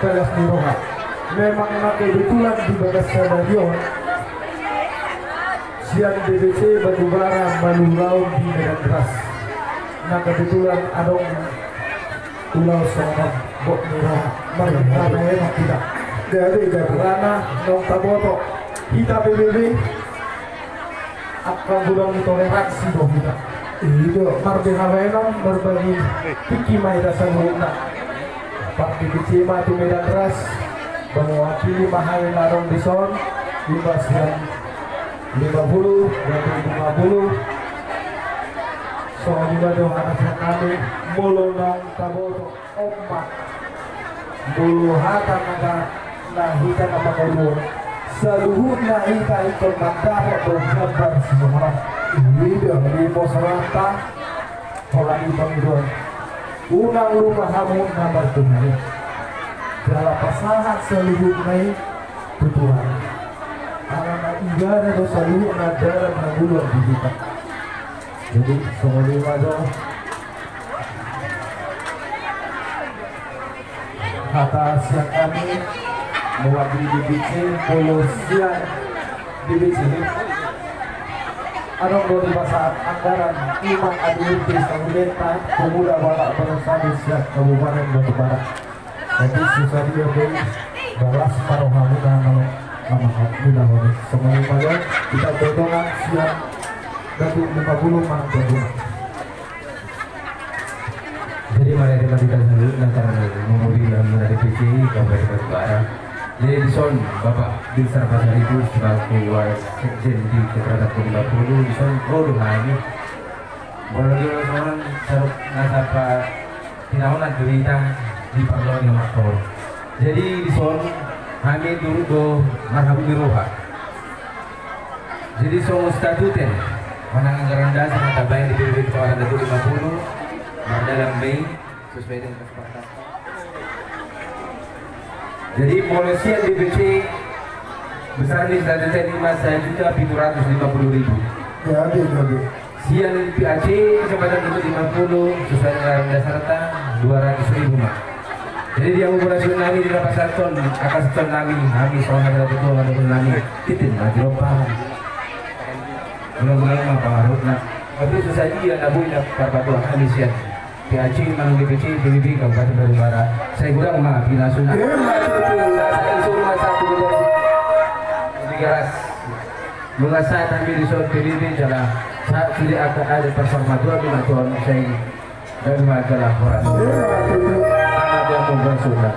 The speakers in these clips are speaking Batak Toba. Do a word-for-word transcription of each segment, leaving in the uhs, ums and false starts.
Bagas ni roha. Memang na kebetulan di bagas sadari on sian D B C Batubara malu ulaon di Medan Deras. Na kebetulan adong ulaon songon on, bot ni roha. Marhite na enak hita. Jadi, jadi. Alana naung taboto hita P B B angka godang ni toleransi do hita. I do, marbehabaenon marbagi tingki ma hita saluhutna. Partingki ma tu Medan Deras, mewakili ma hami na adong dison, imbas sian lima puluh, dua puluh lima puluh. Songon i ma do hata sian hami, molo naung taboto. Opat. Molo hata na, na hita na mangolu on, saluhutna hita ingkon mandapot do gambar sisongon on. I do, di pos rohanta, holan i pangidoan. Unang lupa hamu na martumpu i. Jala pasahat saluhutna i tu Tuhan. Alana ibana do saluhutna dalan hangoluan di hita. Jadi, songon i ma do hata sian hami, mewakili D B C, molo sian D B C. Adong do dipasahat anggaran, ima A D R T sahurenta, pemuda Batak Bangsa sian Kabupaten Batubara. Jadi, susah dia, Bang. Balas ma rohamuna, na mangulahon i. Songon i ma do, hita godang sian dua puluh lima puluh manang dua puluh. Jadi, marhite ma di hita saluhutna, karena molo di hamuna D B C Kabupaten Batubara. Jadi, dison, Bapak Binsar Pasaribu, selaku Wasekjen di Ketua dua puluh lima puluh, dison, ro do hami. Molo di songon, sarup na sapa Tinahonan tu hita di parloa ni Amak Polo. Jadi, dison hami turut do marhabot ni roha. Jadi, songon statuten manang anggaran dasar na tabaen di P B B Kecamatan dua puluh lima puluh, mardalan ma i sesuai dengan kesepakatan. Jadi, molo sian D B C, besar ni statuten ima sajuta pitu ratus lima puluh ribu. Ya, oke, oke. Sian P A C, Kecamatan dua puluh lima puluh, sesuai dengan dasarta, dua ratus ribu ma. Jadi, di hamu borasuna nami, di na pasahathon angka sahathon nami, nami songon hata ketua, hata ketua nami, titi ma di rompang. Guna-guna ma pangarahutna. Tapi susah dia na boi na parpatuan nami sian P A C manang D B C P B B Kabupaten Batubara. Sai godang ma pinasuna. Sai suruh ma satu godang. Ini keras. Nunga sahat hami dison P B B jala sahat sude angka adat parparmatua tu na tuan sai. Dan ma jala horas. Selamat ya, Bang Sunda.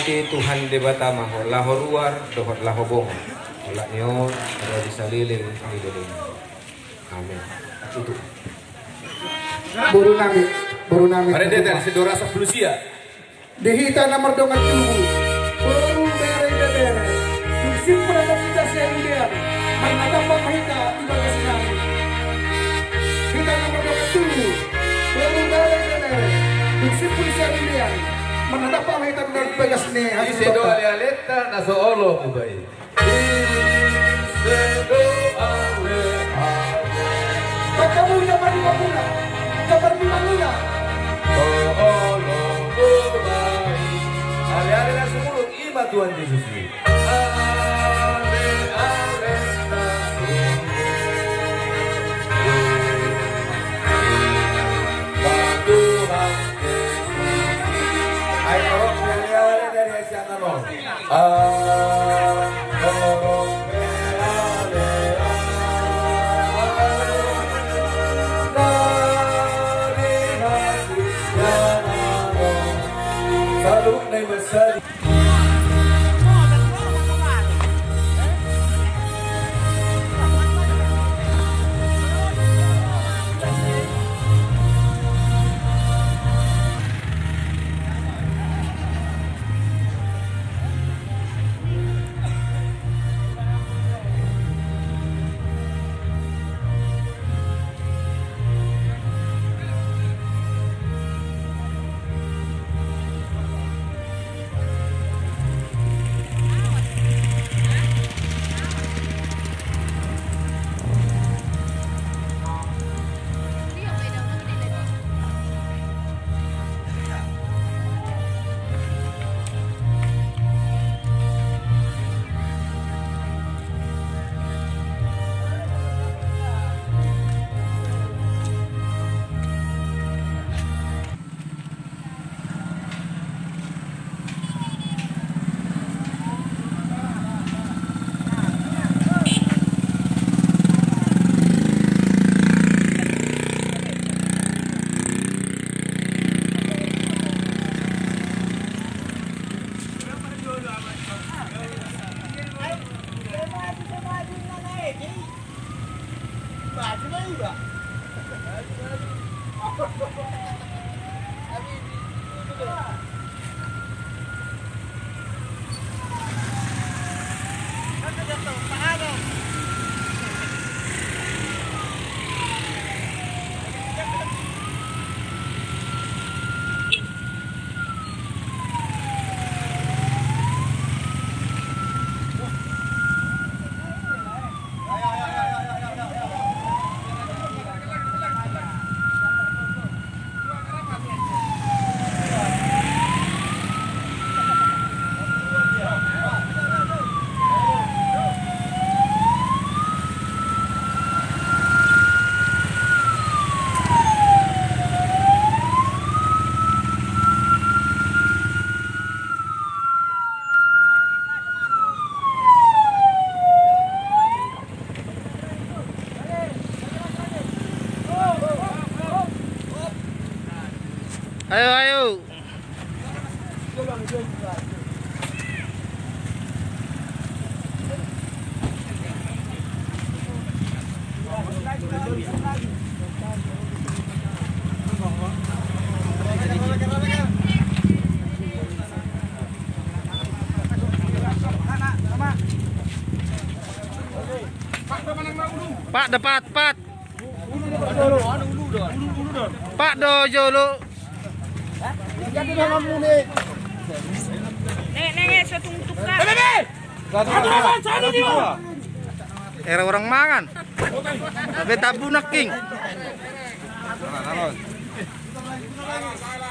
Tuhan Debata ma ho laho ruar dohot laho bongot. Olat ni on ro di saleleng ni lelengna. Amen. Tutup. Boru nami, boru nami. Ada dia dari Sidora Sapulusia. Di hita na mardongan tubu, boru, bere, ibebere, dung simpul adat hita sian dia, manatap ma hita di bagas nami. Hita na mardongan tubu, boru, bere, ibebere, dung simpul sian dia, manatap ma hita di bagas ni. Ise do ale-alenta na so olo mubai. Ise do ale-ale. Bangka Mulia, Parlima Mula, Parlima Mula. Ale-ale na sumurung i ma Tuhan Jesus i. Ale-ale na sumurung i ma Tuhan Jesus i. Ai torop ni ale-ale dari siangan on. Ayo, ayo. Pat, depat, pat. Pat do jolo. Nek, nek, nek, so tung tukang. Era orang mangan. Be tabu naking.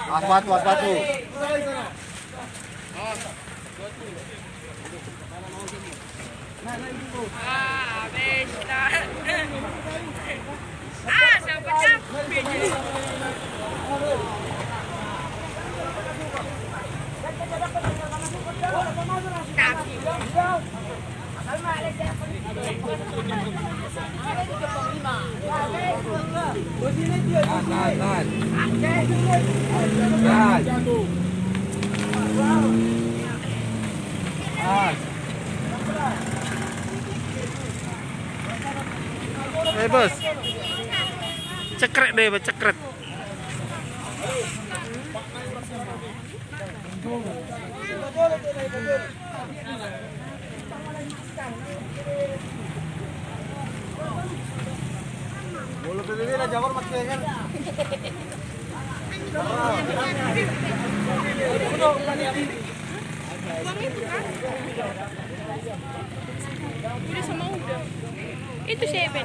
Aspatu, aspatu. Ah, besta. Ah, siapa, siapa? Tahan, tahan, tahan. Tahan. Eh, bos. Cekrek deh, bos, cekrek. Udah sama udah. Itu siapa?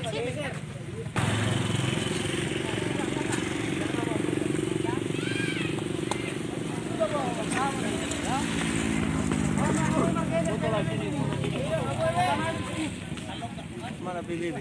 Mana B B B?